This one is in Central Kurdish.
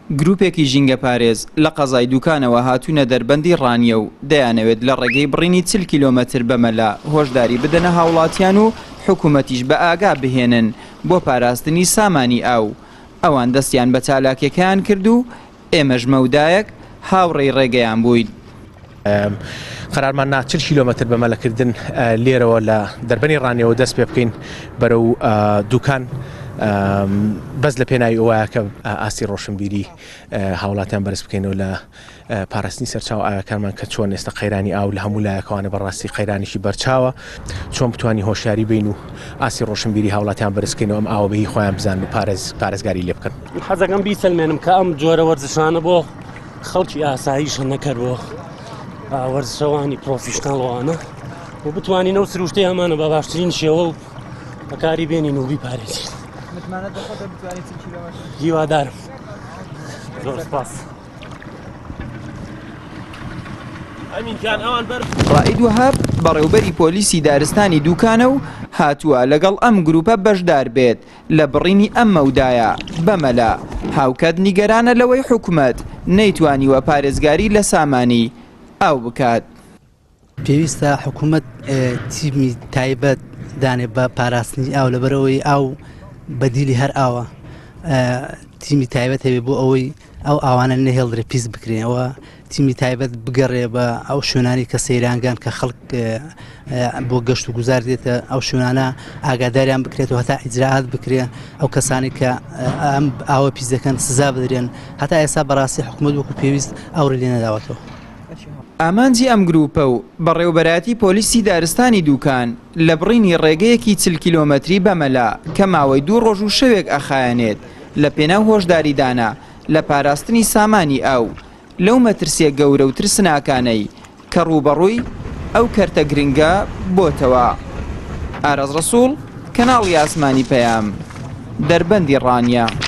گروپێکی ژینگەپارێز لە قەزای دوکانەوە هاتوونە دەربەندی ڕانیە و دەیانەوێت لە ڕێگەی بڕینی 40 کیلۆمەتر بە مەلە هۆشداری بدەنە هاوڵاتیان و حکومەتیش بە ئاگا بهێنن بۆ پاراستنی سامانی ئاو. ئەوان دەستیان بە چالاکیەکەیان کرد و ئێمەش مەودایەک هاوڕێی ڕێگەیان بووین. قەرارمان نا 40 کیلۆمەتر بە مەلەکردن لێرەوە لە دەربەنی ڕانیەوە دەست پێ بکەین بەرەو دوکان بەس لە پێناوی ئەوە کە ئاستی ڕۆشنبیری هاوڵاتیان بەرز بکەینەوە لە پاراستنی سەرچاوە ئاوەکانمان کە چۆن ئێستا قەیرانی ئاو لە هەموو لایەکەوانە بەڕاستی قەیرانێکی بەرچاوە چۆن بتوانین هۆشیاری بین و ئاستی ڕۆشنبیری هاوڵاتیان بەرزکەینەوە ئەم ئاوە بەهی خۆیان بزانن و پارێز پارێزگاری لێ بکەن. حەزەکەم بیسەلمێنم کە ئەم جۆرە وەرزشانە بۆ خەڵکی ئاساییشە نەکەر بۆ وەرزشەوانی پرۆفیشناڵ وانە و بتوانین ئەو سروشتەی هەمانە بە باشترین شێوە و بەکاری بێنین و بیپارێزین. هیوادارم. زۆر سپاس. ڕائید وەهاب، بەڕێوبەری پۆلیسی دارستانی دووکانە و هاتووە لەگەڵ ئەم گروپە بەشدار بێت لە بڕینی ئەم مەودایە بە مەلە، هاوکات نیگەرانە لەوەی حکومەت نەیتوانیوە پارێزگاری لە سامانی ئاو بکات. پێویستە حکوومەت تیمی تایبەت دانێ بە پاراستنی ئاو لەبەرئەوەی ئاو بەدیلی هەر ئاوە تیمی تایبەت هەبێ بۆ ئەوەی ئەو ئاوانە نەهێڵدرێ پیس بکرێنەوە تیمی تایبەت بگەڕێ بە ئەو شوێنانی کە سەیرانگان کە خەڵک بۆ گەشت و گوزار دێتە ئەو شوێنانە ئاگاداریان بکرێت و هەتا ئیجرائات بکرێ ئەو کەسانی کە ئەم ئاوە پیس دەکەن سزا بدرێن هەتا ئێستا بەڕاستی حکوومەت وەکو پێویست ئەوڕی لێ نەداوەتەوە. ئامانجی ئەم گرووپە و بەڕێوەبەرایەتی پۆلیسی دارستانی دووکان لە بڕینی ڕێگەیەکی 40 کیلۆمەتری بەمەلە کە ماوەی دوو ڕۆژ و شەوێک ئەخایەنێت لە پێناو هۆشداریدانە لە پاراستنی سامانی ئاو لەو مەترسیە گەورە و ترسناکانەی کە ڕووبەڕووی ئەو کەرتە گرنگە بۆتەوە. ئاراس ڕەسوڵ، کەناڵی ئاسمانی پەیام، دەربەندی ڕانیە.